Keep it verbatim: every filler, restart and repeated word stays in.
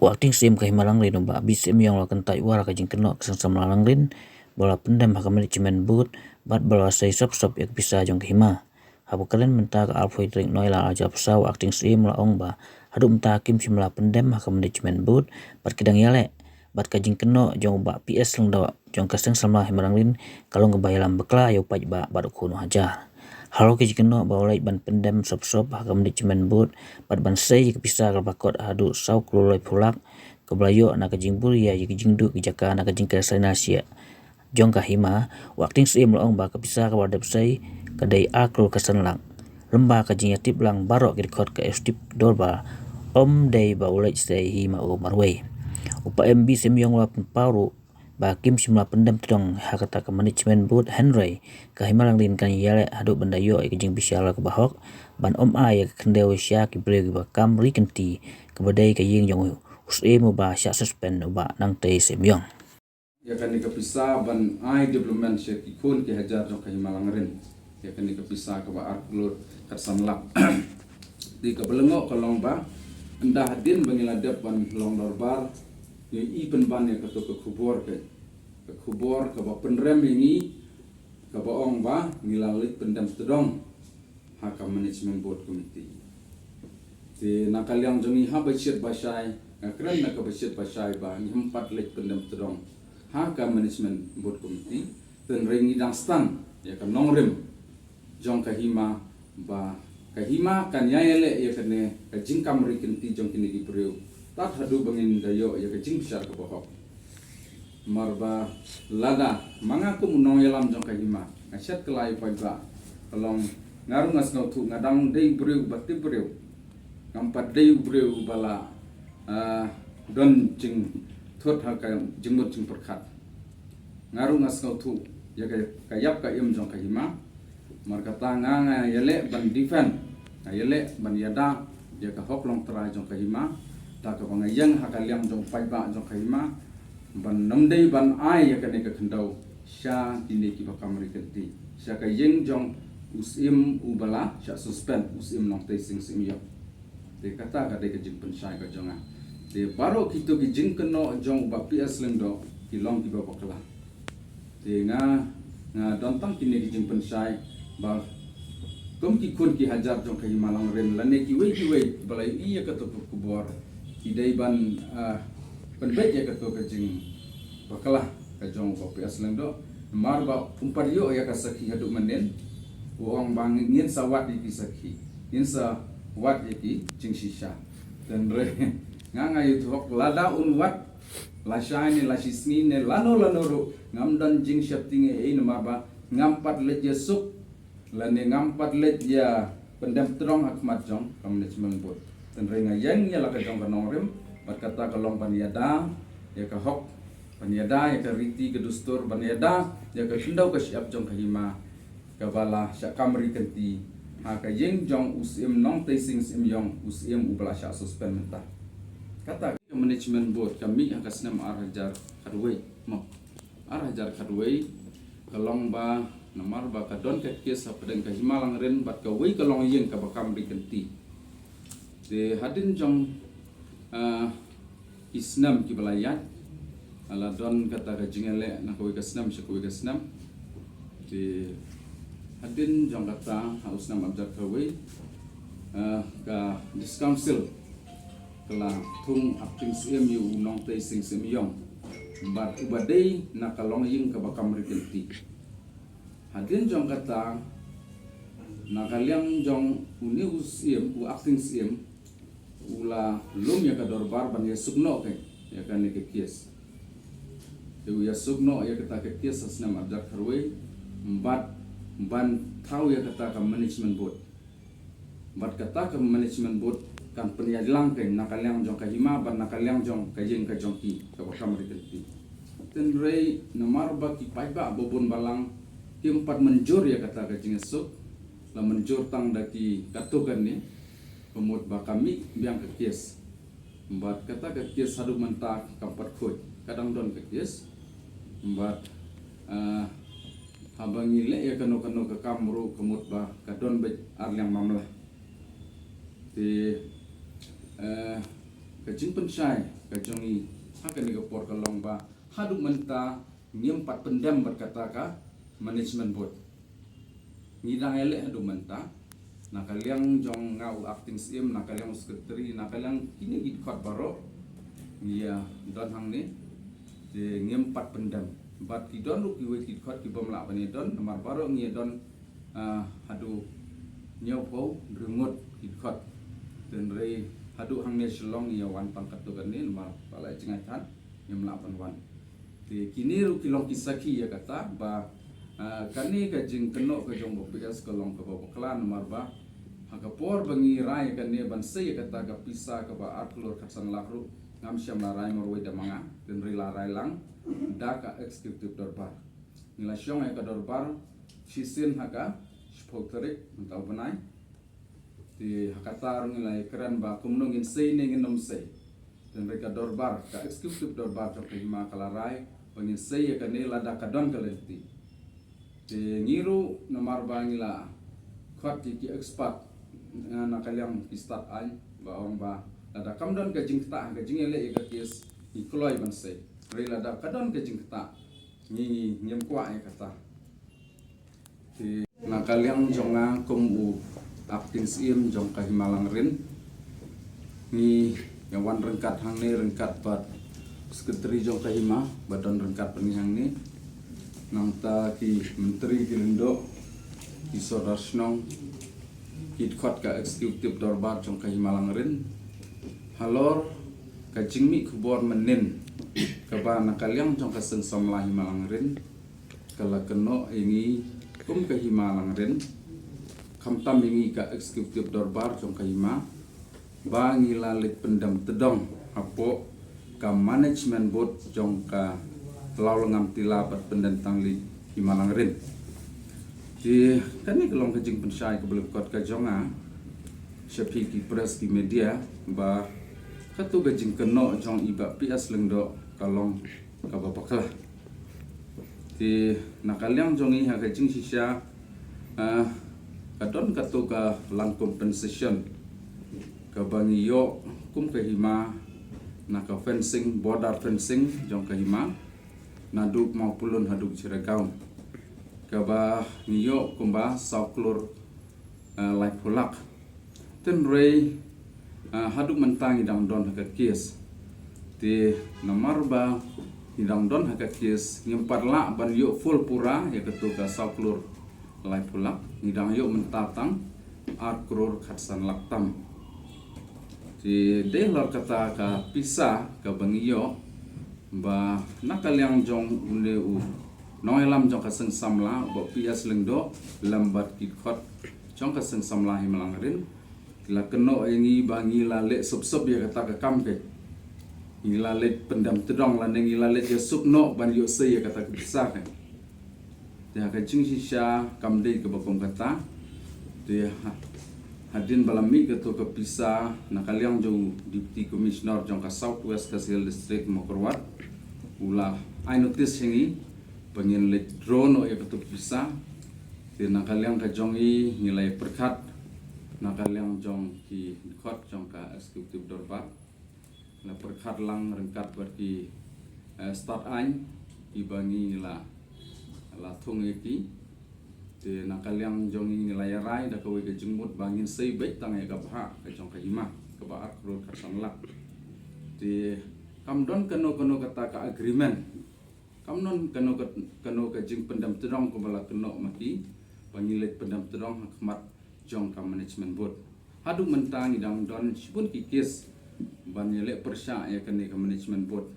U Acting Syiem ka Hima Langrin, u Bah B Syiem Ïong, la kyntait wad ka jingkynnoh ka Seng Samla Langrin ba la pyndem ha ka management board bad ba la sei sop sop ïa ka pisa jong ka hima. Haba kren mynta ka arphew tarik Nailar arhajar arphew saw, u Acting Syiem la ong ba haduh mynta kim shym la pyndem ha ka management board bad ki dang ïaleh bad ka jingkynnoh jong u Bah P S Lyngdoh jong ka Seng Samla Hima Langrin ka long kaba ïalam bakla ïa u paidbah bad u khun u hajar. Halor ka jingkynnoh ba u leit ban pyndem sop sop ha ka management board bad ban sei ïa ka pisa kaba kot haduh saw klur laiphew lak kaba la ïoh na ka jingbulia ïa ka jingduh ka jaka na ka jingkyrshan na sha jong ka hima, u Acting Syiem la ong ba ka pisa kaba la dep sei ka dei ar klur khatsan lak. Lem bad ka jingïatip lang baroh ki dkhot ka Executive Dorbar, ym dei ba u leit sei hi ma u marwei. U Bah M B Syiem Ïong la pynpaw ruh ba kim shym la pyndem tdong ha kata ka management board, hynrei ka Hima Langrin kan ïaleh haduh ban da ïoh ïa ka jingbishar kaba hok ban ym ai ïa ka khyndew sha ki briew kiba kam ri kynti, kaba dei ka ïing jong u Syiem uba shah suspend, u Bah Nangtei Syiem Ïong. Ïa kane ka pisa ban ai development sha ki khun ki hajar jong ka Hima Langrin. Ïa kane ka pisa kaba ar klur khatsan lak. Te kaba lyngngoh ka long ba ynda hadien ba ngi la dep ban long dorbar, ngi i pynban ïa kato ka khubor ka, ka khubor kaba pynrem ïa ngi, kaba ong ba ngi la leit pyndem tdong ha ka management board committee. Te na ka liang jong ngi haba shet ba shai, nga kren na kaba shet ba shai ba ngim pat leit pyndem tdong ha ka management board committee. Hynrei ngi dang sdang ïa ka nongrim jong ka hima ba ka hima kan ïai ïaleh ïa kane ka jingkam ri kynti jong kine ki briew tad haduh ba ngin da ïoh ïa ka jingbishar kaba hok. Namar ba lada ma nga kum u nongïalam jong ka hima nga shet kylla ïa u paidbah, ka long nga ruh nga sngewthuh nga dang dei u briew ba tip briew. Ngam pat dei u briew ba la, ah, don jingthut ha ka jingmut jingpyrkhat. Nga ruh nga sngewthuh ïa ka, ka ïap ka im jong ka hima. Namar kata nga, nga ïaleh ban defend, nga ïaleh ban ïada ïa ka hok longtrai jong ka hima. Da kaba nga ïeng ha ka liang jong u paidbah jong ka hima ban ym dei ban ai ïa kane ka khyndew sha kine kiba kam ri kynti, sha ka ïing jong u Syiem uba la shah suspend, u Syiem Nongtei Sing Syiem Ïong. Te kata ka dei ka jingpynshai ka jong nga. Te baroh kito ki jingkynnoh jong u Bah P S Lyngdoh ki long kiba bakla. Te nga, nga don tang kine ki jingpynshai ba kum ki khun ki hajar jong ka hima Langrin lane kiwei kiwei ba la ïohi ïa kato ka khubor, ki dei ban, ah, pynbeit ïa kato ka jingbakla ka jong u Bah P S Lyngdoh. Namar ba um pat ïoh ïa ka sakhi haduh mynnin, u ong ba ngin sa wad ïa ki sakhi, ngin sa wad ïa ki jingshisha. Hynrei nga, nga ïathuh hok lada un wad lashai ne lashisngi ne lano lano ruh ngam don jingsheptieng ei ei, namar ba ngam pat leit ïasuk lane ngam pat leit ïa pyndem tdong ha khmat jong ka management board. Hynrei nga ïeng ïa la ka jong ka nongrim bad kata ka long ban ïada ïa ka hok, ban ïada ïa ka riti ka dustur, ban ïada ïa ka khyndew ka shyiap jong ka hima kaba la shah kam ri kynti ha ka ïing jong u Syiem Nongtei Sing Syiem Ïong, u Syiem uba la shah suspend mynta. Kata ka management board ka mih ha ka snem ar hajar khatwei, mo, ar hajar khatwei. Ka long ba namar ba ka don ka case hapdeng ka hima Langrin bad kawei ka longïing kaba kam ri kynti. Te hadien jong, ah, ki snem kiba la ïaid, la don kata ka jingïaleh na kawei ka snem sha kawei ka snem. Te hadien jong kata ha u snem ar hajar khatwei, ah, ka District Council ka la thung Acting Syiem ïa u Nongtei Sing Syiem Ïong bad uba dei na ka longïing kaba kam ri kynti. Hadien jong kata, na ka liang jong une u Syiem, u Acting Syiem, u la lum ïa ka dorbar ban ïasuk noh ka, ïa kane ka case. Te u ïasuk noh ïa kata ka case ha snem ar hajar khatwei bad ban thaw ïa kata ka management board. Bad kata ka management board kan pynïalang ka na ka liang jong ka hima bad na ka liang jong ka ïing ka jong ki kaba kam ri kynti. Hynrei namar ba ki paidbah ba bun balang kim pat mynjur ïa kata ka jingïasuk, la mynjur tang da ki katto katne, ka mut ba ka mih biang ka case. Bad kata ka case haduh mynta kam pat khuid, ka dang don ka case. Bad, ah, haba ngi leh ïa kano kano ka kam ruh ka mut ba ka don beit ar liang mamla. Te, eh, Ka jingpynshai ka jong ngi ha kane ka por ka long ba haduh mynta ngim pat pyndem bad kata ka management board. Ngi dang ïaleh haduh mynta na ka liang jong nga u acting syiem, na ka liang u secretary, na ka liang kine ki dkhot baroh ngi ïa don hangne. Te ngim pat pyndem bad ki don ruh kiwei ki dkhot ki bym lah ban ïa don namar baroh ngi ïa don ah, haduh hynñiewphew hynriew ngut ki dkhot. Te hynrei haduh hangne Shillong ngi ïa wan tang katto katne namar ba la jngai than ngim lah ban wan. Te kine ruh ki long ki sakhi ïa kata ba ah, kane ka jingkynnoh ka jong ba P S ka long kaba bakla namar ba ha ka por ba ngi rai kane ban sei ïa kata ka pisa kaba ar klur khatsan lak ruh ngam shym la rai marwei da ma nga. Te hynrei la rai lang da ka executive dorbar. Ngi la shong ïa ka dorbar shisien ha ka shiphew tarik mynta u bnai. Te ha kata ruh ngi la ïakren ba kumno ngin sei ne ngin ym sei. Te hynrei ka dorbar, ka executive dorbar jong ka hima ka la rai ba ngin sei ïa kane lada ka don ka lynti. Te ngi ruh namar ba ngi la khot ïa ki expert na, na ka liang ki stad aiñ ba ong ba lada kam don ka jingktah ha ka jingïaleh ïa ka case ngi kloi ban sei. Hynrei lada ka don ka jingktah ngi ngim kwah ïa kata. Te na ka liang jong nga kum u acting syiem jong ka hima Langrin ngi ïa wan ryngkat hangne ryngkat bad secretary jong ka hima ba don ryngkat bad ngi hangne. Nangta ki myntri ki lyngdoh, ki sordar shnong, ki dkhot ka executive dorbar jong ka hima Langrin. Halor ka jingmih khubor mynnin kaba na ka liang jong ka seng samla hima Langrin ka la kynnoh ïa ngi kum ka hima Langrin, khamtam ïa ngi ka executive dorbar jong ka hima ba ngi la leit pyndem tdong hapoh ka management board jong ka Lawlyngam Tila bad Pyndengtang Leit hima Langrin. Te kane ka long ka jingpynshai kaba lyngkot ka jong nga sha phi ki press ki media ba kato ka jingkynnoh jong i Bah P S Lyngdoh ka long kaba bakla. Te na ka liang jong ngi ha ka jingshisha ah, ka don kato ka lang compensation kaba ngi ïoh kum ka hima na ka fencing, border fencing jong ka hima naduh Mawpulun haduh Chiragaon kaba ngi ïoh kumba saw klur ah, laiphew lak. Te hynrei ah, haduh mynta ngi dang don ha ka case. Te namar ba ngi dang don ha ka case ngim pat lah ban ïoh full pura ïa kato ka saw klur laiphew lak, ngi dang ïoh mynta tang ar klur khatsan lak tam. Te dei halor kata ka pisa kaba ngi ïoh ba na ka liang jong une u nongïalam jong ka seng samla u Bah P S Lyngdoh lem bad ki dkhot jong ka seng samla hima Langrin ki la kynnoh ïa ngi ba ngi la leh sup sup ïa kata ka kam, ka ngi la leit pyndem tdong lane ngi la leit ïa sup noh ban ïoh sei ïa kata ka pisa, ka. Te ha ka jingshisha kam dei kaba kum kata. Te ha, hadien ba la mih kato ka pisa na ka liang jong u Deputy Commissioner jong ka South West Khasi Hills District Mawkyrwat u la ai notice ïa ngi ba ngin leit draw noh ïa kato ka pisa. Te na ka liang ka jong i ngi la ïa pyrkhat na ka liang jong ki dkhot jong ka executive dorbar. La pyrkhat lang ryngkat bad ki eh, stad aiñ kiba ngi la la thung ïa ki. Te na ka liang jong ngi ngi la ïa rai da kawei ka jingmut ba ngin sei beit tang ïa ka bhah ka jong ka hima kaba ar klur khatsan lak. Te kam don kano kano kata ka agreement, kam don kano ka, kano ka jingpyndem tdong kaba la kynnoh ma ki ba ngi leit pyndem tdong ha khmat jong ka management board. Haduh mynta ngi dang don shibun ki case ban ïaleh pyrshah ïa kane ka management board.